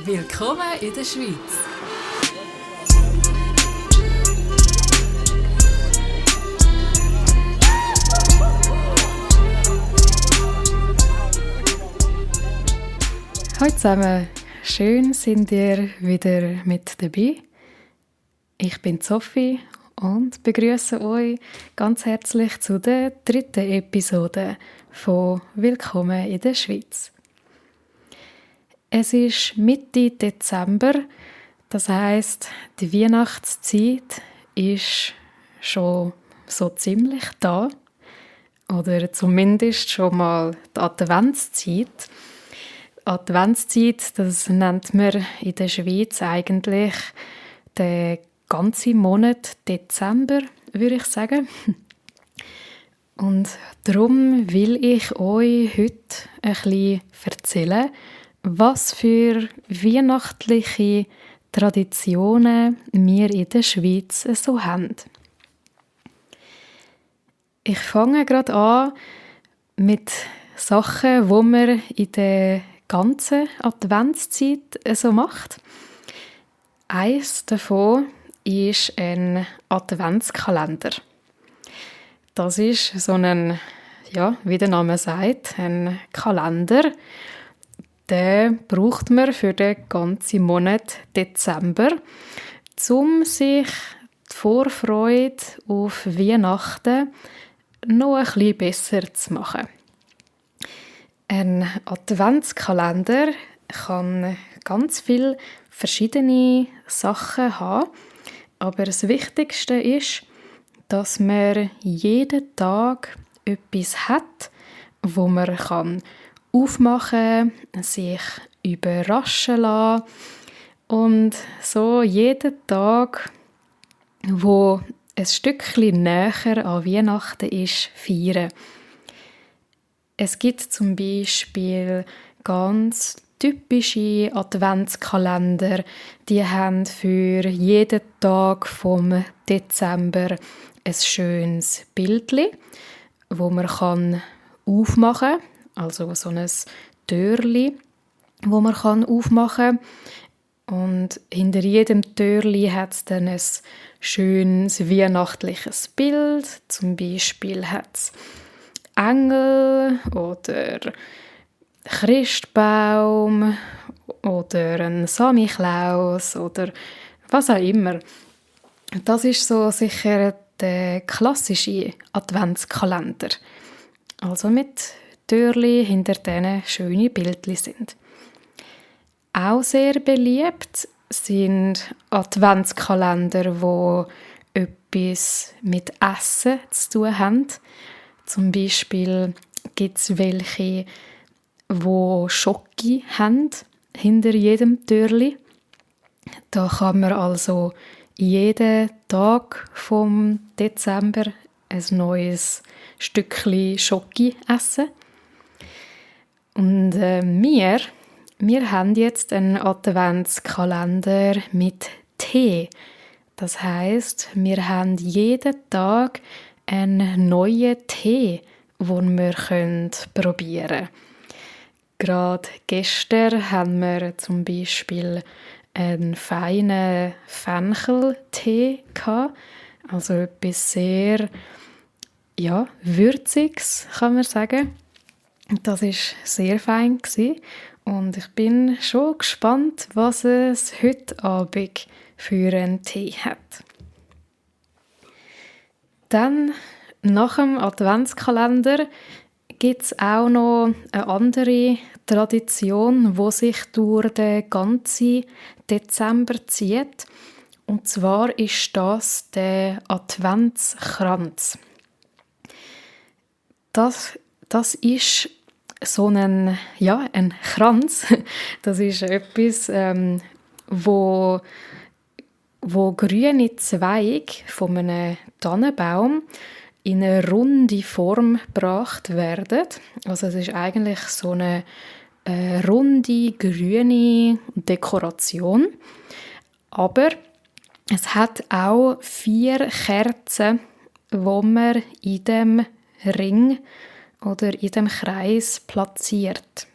Willkommen in der Schweiz. Hallo zusammen, schön sind ihr wieder mit dabei. Ich bin Sophie und begrüße euch ganz herzlich zu der 3. Episode von Willkommen in der Schweiz. Es ist Mitte Dezember, das heisst, die Weihnachtszeit ist schon so ziemlich da. Oder zumindest schon mal die Adventszeit. Adventszeit, das nennt man in der Schweiz eigentlich den ganzen Monat Dezember, würde ich sagen. Und darum will ich euch heute ein bisschen erzählen, was für weihnachtliche Traditionen wir in der Schweiz so haben. Ich fange gerade an mit Sachen, die man in der ganzen Adventszeit so macht. Eins davon ist ein Adventskalender. Das ist so ein, ja, wie der Name sagt, ein Kalender. Den braucht man für den ganzen Monat Dezember, um sich die Vorfreude auf Weihnachten noch ein bisschen besser zu machen. Ein Adventskalender kann ganz viele verschiedene Sachen haben, aber das Wichtigste ist, dass man jeden Tag etwas hat, wo man kann aufmachen, sich überraschen lassen und so jeden Tag, wo ein Stückchen näher an Weihnachten ist, feiern. Es gibt zum Beispiel ganz typische Adventskalender, die haben für jeden Tag vom Dezember ein schönes Bildchen, wo man kann aufmachen kann, also so ein Türchen, wo man kann aufmachen kann. Und hinter jedem Türchen hat es dann ein schönes weihnachtliches Bild. Zum Beispiel hat es Engel oder Christbaum oder ein Samichlaus oder was auch immer. Das ist so sicher der klassische Adventskalender. Also mit Türchen, hinter denen schöne Bildchen sind. Auch sehr beliebt sind Adventskalender, wo etwas mit Essen zu tun haben. Zum Beispiel gibt es welche, die Schoki haben, hinter jedem Türchen. Da kann man also jeden Tag vom Dezember ein neues Stückchen Schoki essen. Und wir haben jetzt einen Adventskalender mit Tee. Das heisst, wir haben jeden Tag einen neuen Tee, den wir probieren können. Gerade gestern haben wir zum Beispiel einen feinen Fencheltee gehabt. Also etwas sehr Würziges, kann man sagen. Das war sehr fein und ich bin schon gespannt, was es heute Abend für einen Tee hat. Dann, nach dem Adventskalender, gibt es auch noch eine andere Tradition, die sich durch den ganzen Dezember zieht. Und zwar ist das der Adventskranz. Das ist so ein Kranz. Das ist etwas, wo grüne Zweige von einem Tannenbaum in eine runde Form gebracht werden. Also es ist eigentlich so eine runde, grüne Dekoration. Aber es hat auch 4 Kerzen, die man in dem Ring oder in dem Kreis platziert.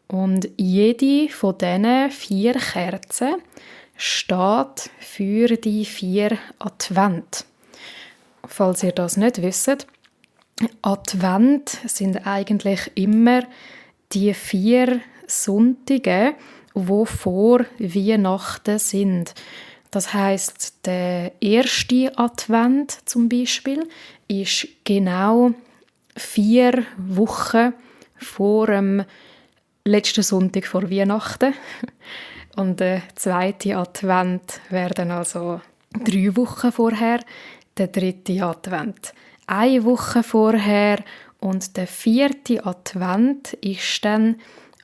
Und jede von diesen 4 Kerzen steht für die 4 Advent. Falls ihr das nicht wisst, Advent sind eigentlich immer die 4 Sonntage, die vor Weihnachten sind. Das heisst, der erste Advent zum Beispiel ist genau 4 Wochen vor dem letzten Sonntag vor Weihnachten. Und der zweite Advent wäre dann also 3 Wochen vorher, der dritte Advent 1 Woche vorher und der 4. Advent ist dann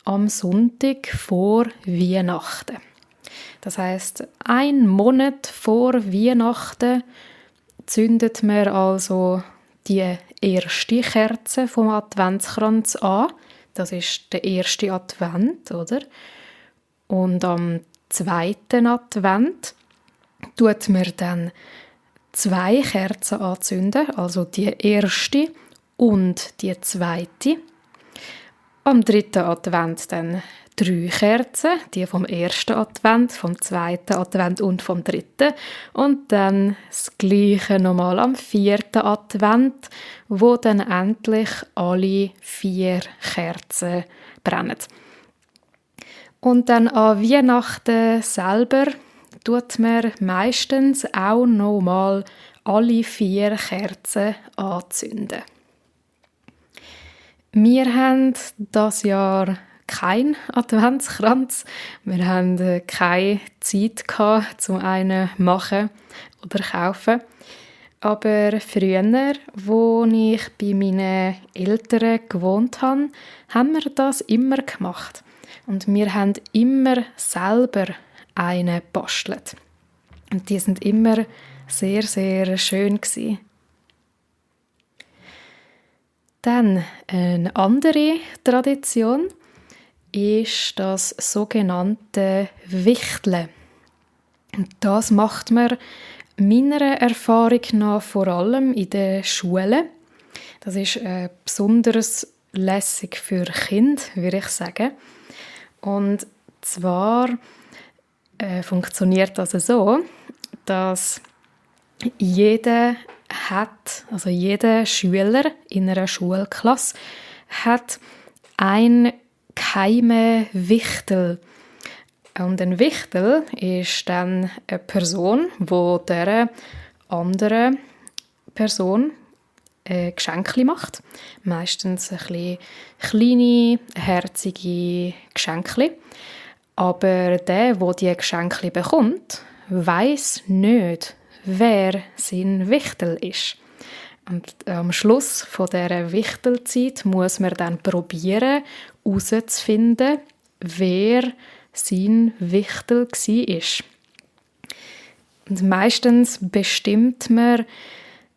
am Sonntag vor Weihnachten. Das heisst, 1 Monat vor Weihnachten zündet man also die erste Kerze vom Adventskranz an. Das ist der erste Advent, oder? Und am 2. Advent tut man dann 2 Kerzen anzünden, also die erste und die zweite. Am 3. Advent dann 3 Kerzen, die vom 1. Advent, vom 2. Advent und vom 3. Und dann das Gleiche nochmal am 4. Advent, wo dann endlich alle 4 Kerzen brennen. Und dann an Weihnachten selber tut man meistens auch nochmal alle 4 Kerzen anzünden. Wir haben dieses Jahr keinen Adventskranz. Wir hatten keine Zeit zum einen machen oder kaufen. Aber früher, als ich bei meinen Eltern gewohnt habe, haben wir das immer gemacht. Und wir haben immer selber einen gebastelt. Und die sind immer sehr, sehr schön gewesen. Dann eine andere Tradition ist das sogenannte Wichteln. Und das macht man meiner Erfahrung nach vor allem in den Schulen. Das ist besonders lässig für Kinder, würde ich sagen. Und zwar funktioniert das so, dass jeder Schüler in einer Schulklasse hat ein geheimen Wichtel. Und ein Wichtel ist dann eine Person, die dieser anderen Person Geschenke macht. Meistens ein bisschen kleine, herzige Geschenke. Aber der die Geschenke bekommt, weiss nicht, wer sein Wichtel ist. Und am Schluss von dieser Wichtelzeit muss man dann probieren, herauszufinden, wer sein Wichtel war. Und meistens bestimmt man,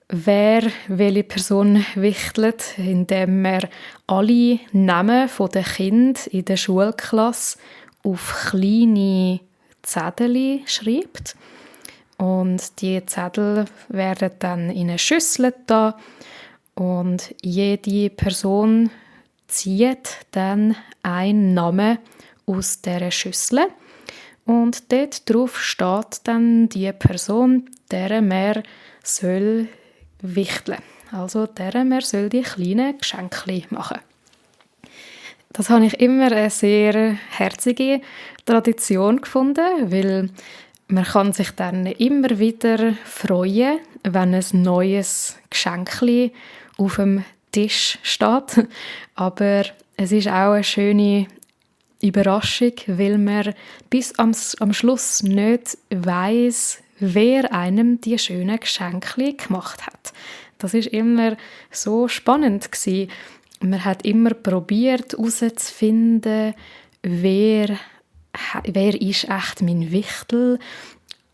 wer welche Person wichtelt, indem man alle Namen der Kinder in der Schulklasse auf kleine Zettel schreibt. Und die Zettel werden dann in eine Schüssel da und jede Person zieht dann einen Namen aus dieser Schüssel und dort drauf steht dann die Person, der man soll wichteln. Also der man soll die kleinen Geschenke machen. Das habe ich immer eine sehr herzige Tradition gefunden, weil man kann sich dann immer wieder freuen, wenn ein neues Geschenk auf dem Tisch steht. Aber es ist auch eine schöne Überraschung, weil man bis am Schluss nicht weiss, wer einem die schönen Geschenke gemacht hat. Das ist immer so spannend gewesen. Man hat immer probiert herauszufinden, wer ist echt mein Wichtel.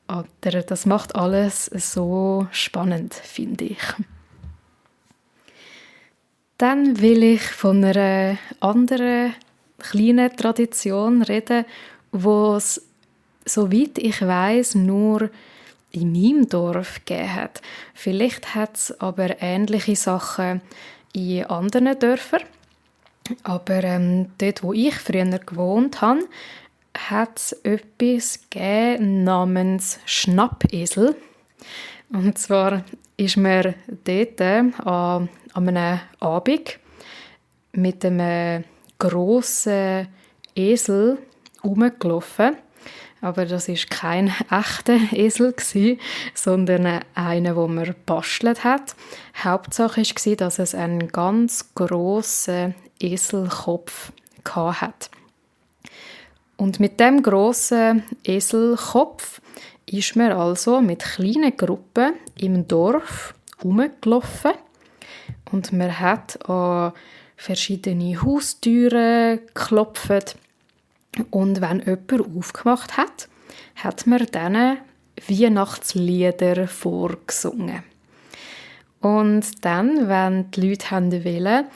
Oder das macht alles so spannend, finde ich. Dann will ich von einer anderen kleinen Tradition reden, die es, soweit ich weiss, nur in meinem Dorf gegeben hat. Vielleicht hat es aber ähnliche Sachen in anderen Dörfern. Aber dort, wo ich früher gewohnt habe, hat es etwas gegeben namens Schnappesel. Und zwar ist mir dort an einem Abend mit einem grossen Esel rumgelaufen. Aber das war kein echter Esel, sondern einer, den man gebastelt hat. Hauptsache war, dass es einen ganz grossen Eselkopf hatte. Und mit dem grossen Eselkopf ist man also mit kleinen Gruppen im Dorf herumgelaufen. Und man hat an verschiedene Haustüren geklopft. Und wenn jemand aufgemacht hat, hat man dann Weihnachtslieder vorgesungen. Und dann, wenn die Leute wollten,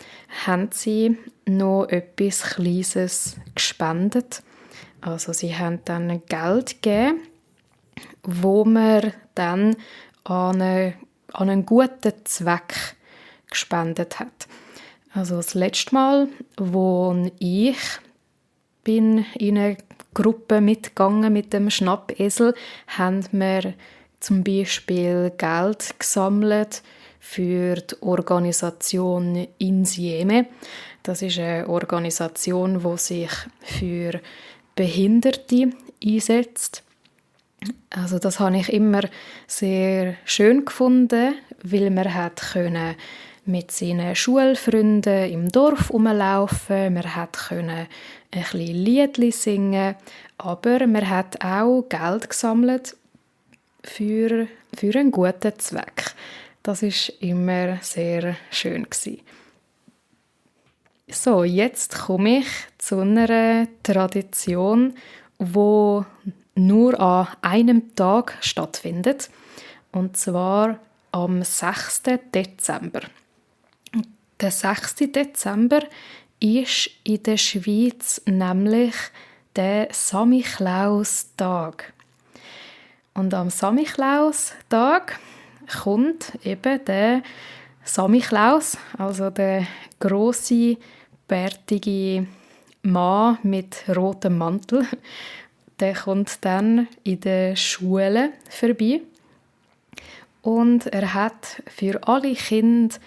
haben sie noch etwas Kleines gespendet. Also sie haben dann Geld gegeben, wo man dann an einen guten Zweck gespendet hat. Also das letzte Mal, wo ich bin in eine Gruppe mitgegangen mit dem Schnappesel, haben wir zum Beispiel Geld gesammelt für die Organisation Insieme. Das ist eine Organisation, die sich für Behinderte einsetzt. Also das habe ich immer sehr schön gefunden, weil man können mit seinen Schulfreunden im Dorf rumlaufen, man konnte ein bisschen Liedli singen, aber man hat auch Geld gesammelt für einen guten Zweck. Das ist immer sehr schön gewesen. So, jetzt komme ich zu einer Tradition, die nur an einem Tag stattfindet, und zwar am 6. Dezember. Der 6. Dezember ist in der Schweiz nämlich der Samichlaus-Tag. Und am Samichlaus-Tag kommt eben der Samichlaus, also der grosse, bärtige Mann mit rotem Mantel. Der kommt dann in der Schule vorbei. Und er hat für alle Kinder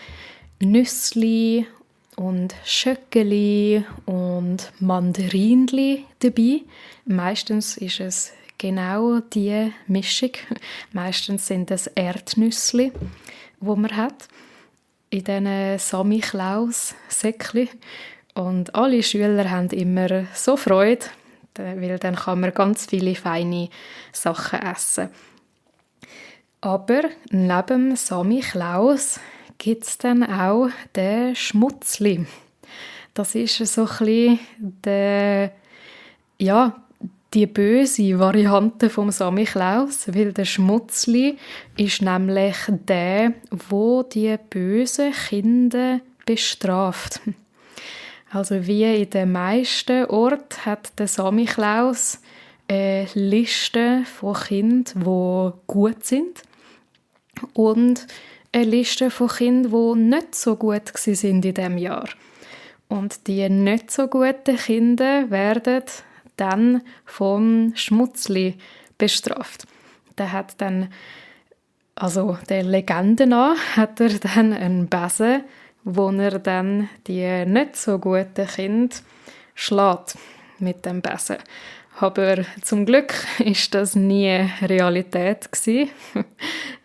Nüssli und Schöckeli und Mandarinli dabei. Meistens ist es genau diese Mischung. Meistens sind es Erdnüssli, die man hat in diesen Samichlaus-Säckchen. Und alle Schüler haben immer so Freude, weil dann kann man ganz viele feine Sachen essen. Aber neben Samichlaus gibt es dann auch den Schmutzli. Das ist so ein bisschen die böse Variante vom Samichlaus, weil der Schmutzli ist nämlich der, wo die bösen Kinder bestraft. Also wie in den meisten Orten hat der Samichlaus eine Liste von Kindern, die gut sind, und eine Liste von Kindern, die nicht so gut waren in diesem Jahr. Und die nicht so guten Kinder werden dann vom Schmutzli bestraft. Der hat dann, also der Legende nach, hat er dann einen Besen, wo er dann die nicht so guten Kinder schlägt mit dem Besen. Aber zum Glück ist das nie Realität gewesen.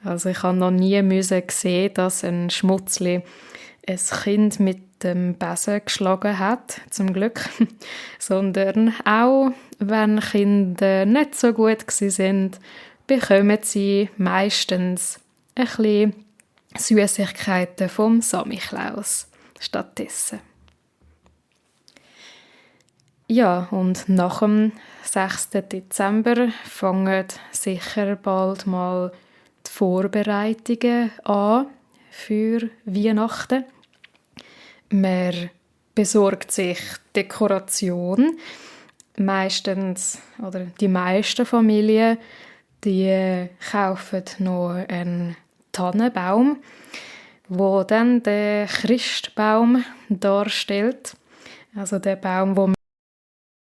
Also ich habe noch nie sehen, dass ein Schmutzli ein Kind mit dem Besen geschlagen hat, zum Glück. Sondern auch wenn Kinder nicht so gut sind, bekommen sie meistens ein bisschen Süßigkeiten vom Samichlaus stattdessen. Ja, und nach dem 6. Dezember fangen sicher bald mal die Vorbereitungen an für Weihnachten. Man besorgt sich Dekoration. Meistens, oder die meisten Familien, die kaufen noch einen Tannenbaum, wo dann den Christbaum darstellt. Also der Baum, wo